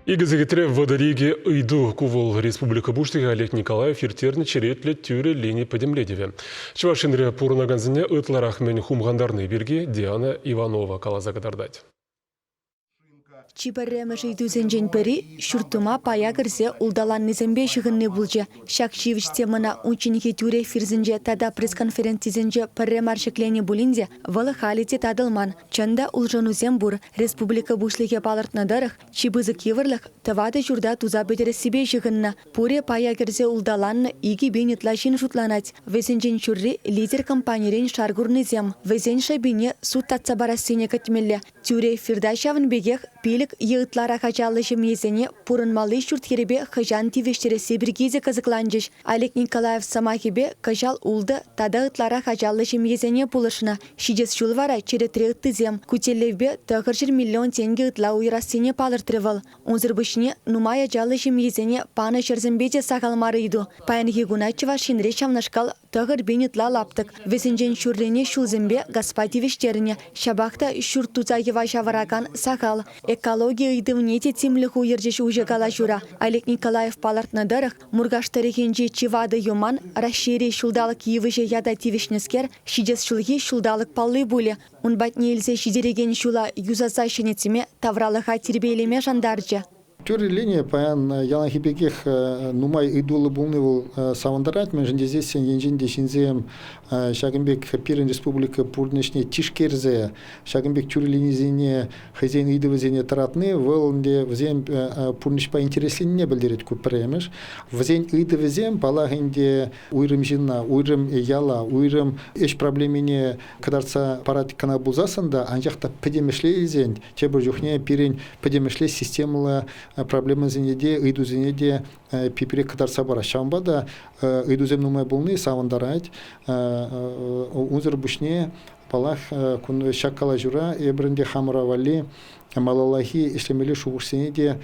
Икӗ сехетре 32 ыйту. Ку вӑл республика Пуҫлӑхӗ Олег Николаев ирттернӗ черетлӗ тӳрӗ лини пӗтӗмлетӗвӗ. Чӑваш Енре пурӑнакансене ытларах мӗн хумхантарни пирки Диана Иванова каласа кӑтартать. Чи пӗрремӗш ыйтусенчен пӗри ҫурт тума пая кӗрсе улталаннисемпе ҫыхӑнни пулчӗ. Ҫак ҫивӗч темӑна унчченхи тӳрӗ эфирсенче тата пресс-конференцисенче пӗрре мар ҫӗкленӗ пулин те вӑл халӗ те татӑлман. Чӑн та, улшӑнусем пур. Республика Пуҫлӑхӗ палӑртнӑ тӑрӑх, чи пысӑк йывӑрлӑх тӑватӑ ҫурта туса пӗтерессипе ҫыхӑннӑ. Пурӗ пая кӗрсе улталаннӑ 2000 ытла ҫын шутланать. Вӗсенчен ҫурри «Лидер» компанирен шар курнисем. Вӗсен шӑпине суд татса парассине кӗтмелле. Тӳрӗ эфирта ҫавӑн пекех пилӗк е ытларах ачаллӑ ҫемьесене пурӑнмалли ҫурт-йӗрпе хӑҫан тивӗҫтересси пирки те кӑсӑкланчӗҫ. Олег Николаев сӑмахӗпе, кӑҫал ултӑ тата ытларах ачаллӑ ҫемьесене пулӑшнӑ. Ҫитес ҫул вара черетре ыттисем. Ку тӗллевпе 900 миллион тенкӗ ытла уйӑрассине палӑртрӗ вӑл. Унсӑр пуҫне нумай ачаллӑ ҫемьесене панӑ ҫӗрсемпе те сахал мар ыйту. Паянхи куна Чӑваш Енре ҫавнашкал 9000 ытла лаптӑк. Вӗсенчен ҫуррине ҫулсемпе газпа тивӗҫтернӗ. Ҫапах та ҫурт туса йӑва ҫавӑракан сахал. Экологи ыйтӑвне те тимлӗх уйӑрчӗҫ уҫӑ калаҫура. Олег Николаев палӑртнӑ тӑрӑх, Муркаш тӑрӑхӗнчи чи ватӑ юман Раҫҫейри ҫулталӑк йывӑҫӗ ята тивӗҫнӗскер ҫитес ҫулхи ҫулталӑк палли пулӗ. Ун патне илсе ҫитерекен ҫула юсаса ҫӗнетме, тавралӑха тирпейлеме шантарчӗ. Тӳрӗ лини паян яланхи пекех нумай ыйтуллӑ пулни вӑл савӑнтарать, мӗншӗн тесессӗн енчен те ҫынсем ҫакӑн пек пирӗн республика пурнӑҫне тишкерсе ҫакӑн пек тӳрӗ линисене хӑйсен ыйтӑвӗсене тӑратни вӑл ӗнтӗ вӗсем пурнӑҫпа интересленнине пӗлтерет ку пӗрремӗш. Вӗсен ыйтӑвӗсем, паллах ӗнтӗ, уйрӑм ҫынна, уйрӑм яла, уйрӑм ӗҫ проблемине кӑтартса парать кӑна пулсассӑн та, анчах та пӗтӗмӗшле илсен тепӗр чухне пирӗн пӗтӗмӗшле системӑллӑ проблемӑсене те, ыйтусене те пире кӑтартса парать. Ҫавӑнпа та ыйтусем нумай пулни савӑнтарать. Унсӑр пуҫне Паллах, ҫак калаҫура эпир ӗнтӗ хамӑра валли малаллахи ӗҫлемелли шухӑшсене те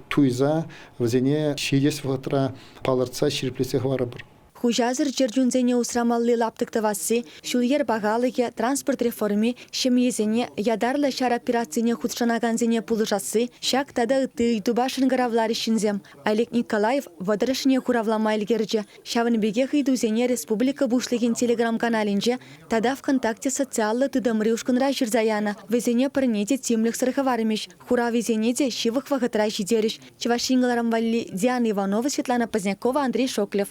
туйса вӗсене ҫитес вӑхӑтра палӑртса ҫирӗплетсе хӑварӑпӑр. Хуҫасӑр чӗрчунсене усрамалли лаптӑк тӑвасси, ҫул-йӗр пахалӑхӗ, транспорт реформи, ҫемьесене, ятарлӑ ҫар операцине хутшӑнакансене пулӑшасси, ҫак тата ытти ыйтупа шӑнкӑравларӗҫ ҫынсем. Олег Николаев вӑтӑрӑшне хуравлама ӗлкӗрчӗ. Ҫавӑн пекех ыйтусене республика Пуҫлӑхӗн телеграм-каналӗнче тата ВКонтакте социаллӑ тытӑмри ушкӑнра ҫырса янӑ. Вӗсене пӗрне те тимлӗхсӗр хӑвармӗҫ, хуравӗсене те ҫывӑх вӑхӑтра ҫитерӗҫ. Чӑваш Ен кӑларӑм валли Диана Иванова, Светлана Позднякова, Андрей Шоклев.